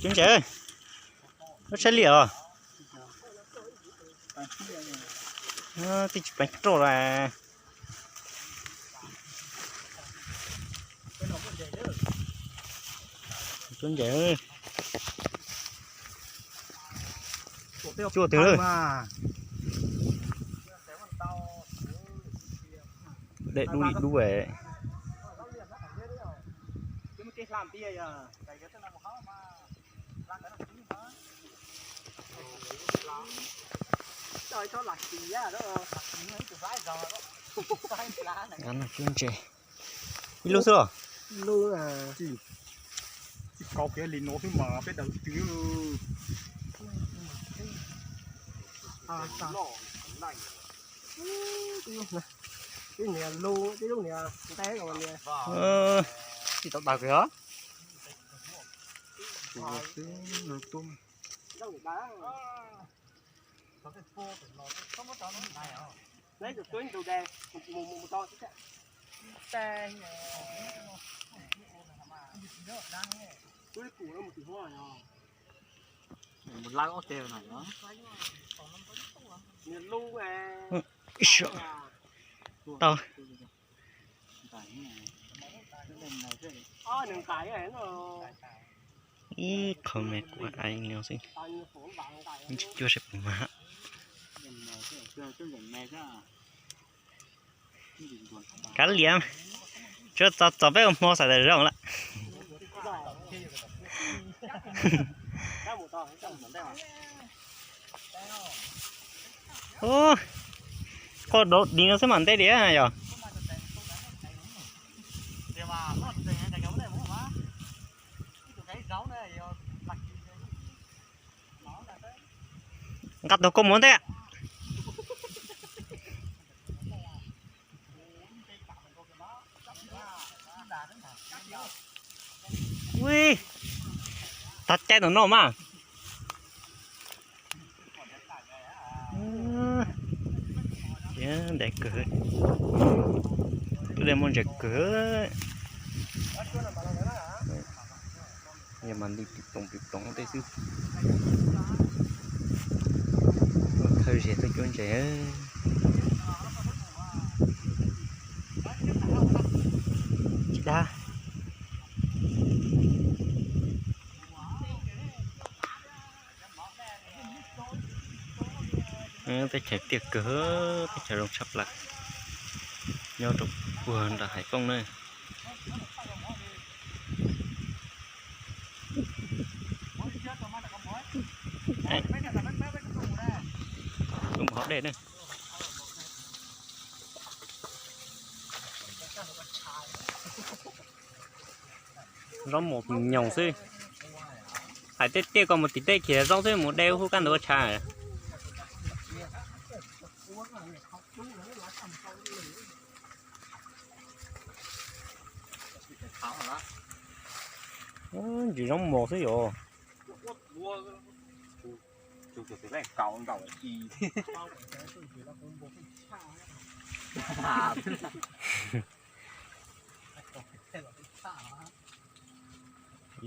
Cuab ntses, lub saib liam os. Twb tsis peev roj las. Cuab ntses. Cuaj twg lawm. Dej dub li dub. Cuab ntses ib lub xwb los. Tsis kau kiag li no xwb mas peb daws twg. Tib niag lub, tib lub niag ntev los niag. Tsis tau daws kiag. Tau. Ib qho me kuv ai no xwb, tsis cuag seb puas mag. Kav liam, tsuas txog txog peb ua hmo xav tias zoo lawm. Ub, qoj dov di no xwb mas ntej diam yog. Nqa tus koj mus ntej. Ui, tag caij ntawm no mas. Ntev kawg, lub dej muaj ntses kawg. Yog mas li pim ploov pim ploov tej xwb. Thawj zaug tuaj cuab ntses. Tsis dag. Teb chaws tiaj kawg, teb chaws zoo tshaj plaws, nyob rau puag nram Haiv Fooj na. Mus hauv dej na. Zaub mos nyoos xwb. Hais tiaj tiaj koj mus tim tej kiag zaub xwb mus de hub kaj ntug ua tshav. Ntsis zaub mos xwb yom. Ntsis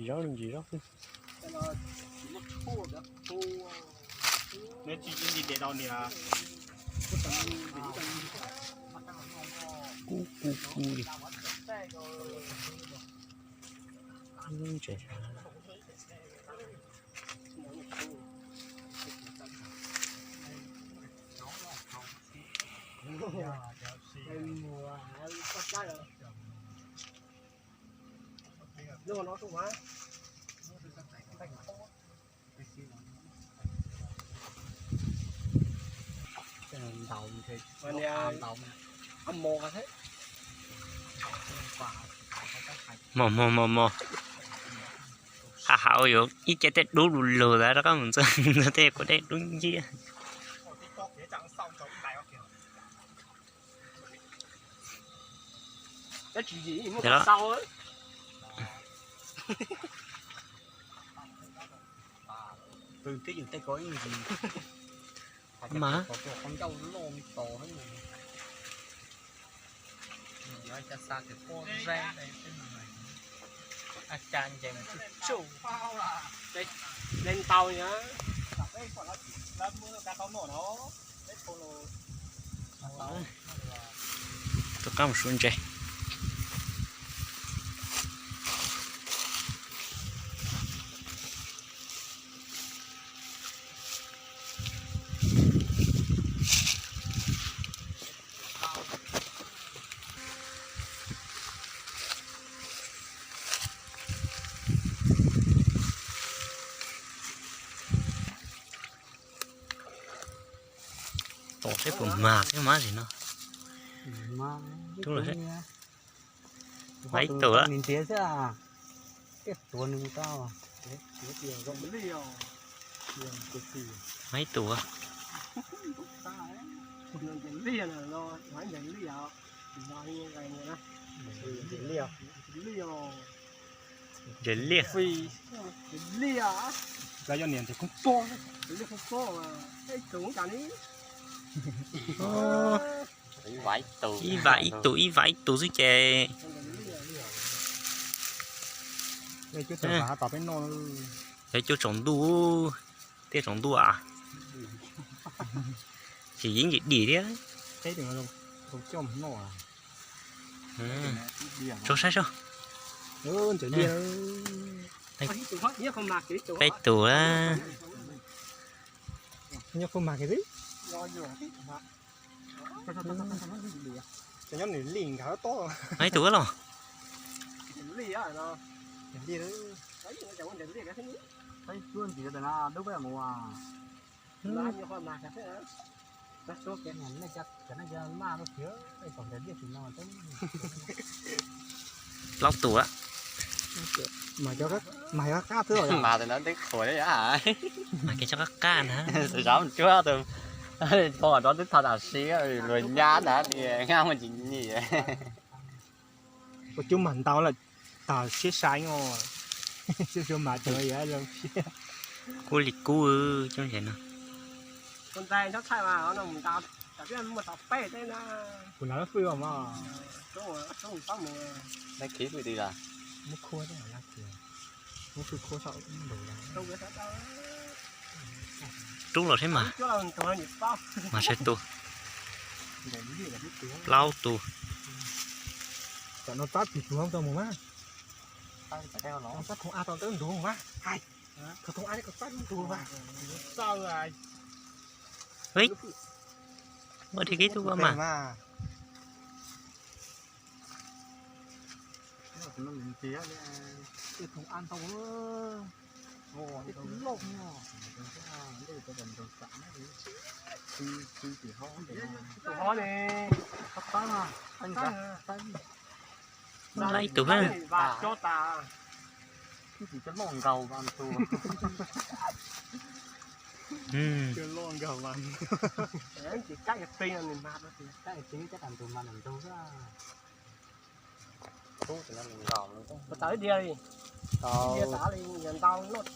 zaub li ntsis zaub xwb. Kub kub kub li. Ntses. Mos mos mos mos. Ha ha, yuav ib ce tej dub lug lug tas rov qab mus ntxuav tej kuv dej dub nciab. Mas Ntau. Rov qab mus suav ntses. Tom seb puas mag thiab mas sim no. Tub los, mag ib tug lawm. Mag ib tug. Ntses liaj. Lawv yog niam ntses koob pob. Ib vam ib tug, ib vam ib tug xwb ces. Lawv cuab tsaus ntuj, tiaj tsaus ntuj. Tsis yeeb tsis dim thiab. Tso saib soj. Peb tus. Nyob nws li nkag tob. Ib tug los. Plaub tus. Mas qab qab xwb. Mas tus no twb qhuas, mas kev tso qab qab na. Xav mus cuab tus, thaum rov twb thaum tam sim luag nyab ntag, nyob muaj tsis nyim. Ua cub mas ntau lawm, tag siab sai os. Cub mas cov yog zoo siab. Kub li kub, cov no. Kuv ntaus fwj os mas. Rub los seb mas. Mas saib tus. Plaub tus. Tam no tab tis tus tau mus mas. Tab thoob av tau ntawd ntug mas. Hais, thoob av kom tab ntug mas. Ua dhia kib tub mas. Lab ib tug.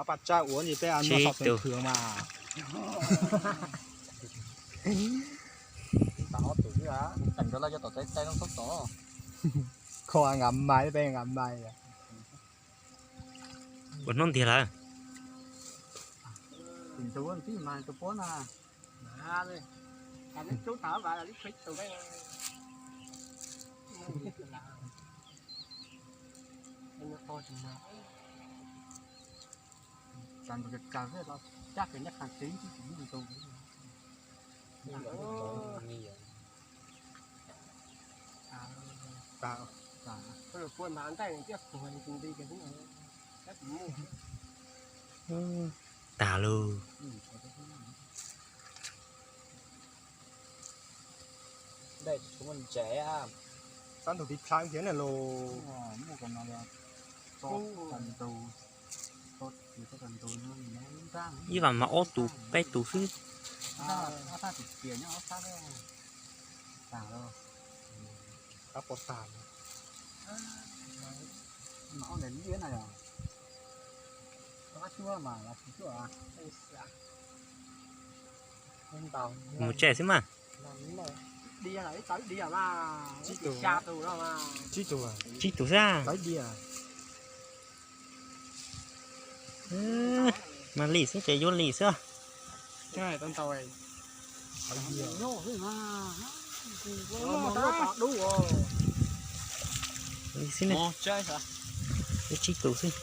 Pab tsa ua li peb noj xov xeev khwv mas. Kho nqa mais, peb nqa mais. Ua hnub ntiag lawm. Tag lawm. Tab tus tiv plhaw thiab na los. Ib vam mas ob tus peb tus xwb. Mus tsev xwb mas. Tsib tus xwb. Mas lim xwb ces yuav lim xwb. Lim xwb ne. Yuav tsib tus xwb.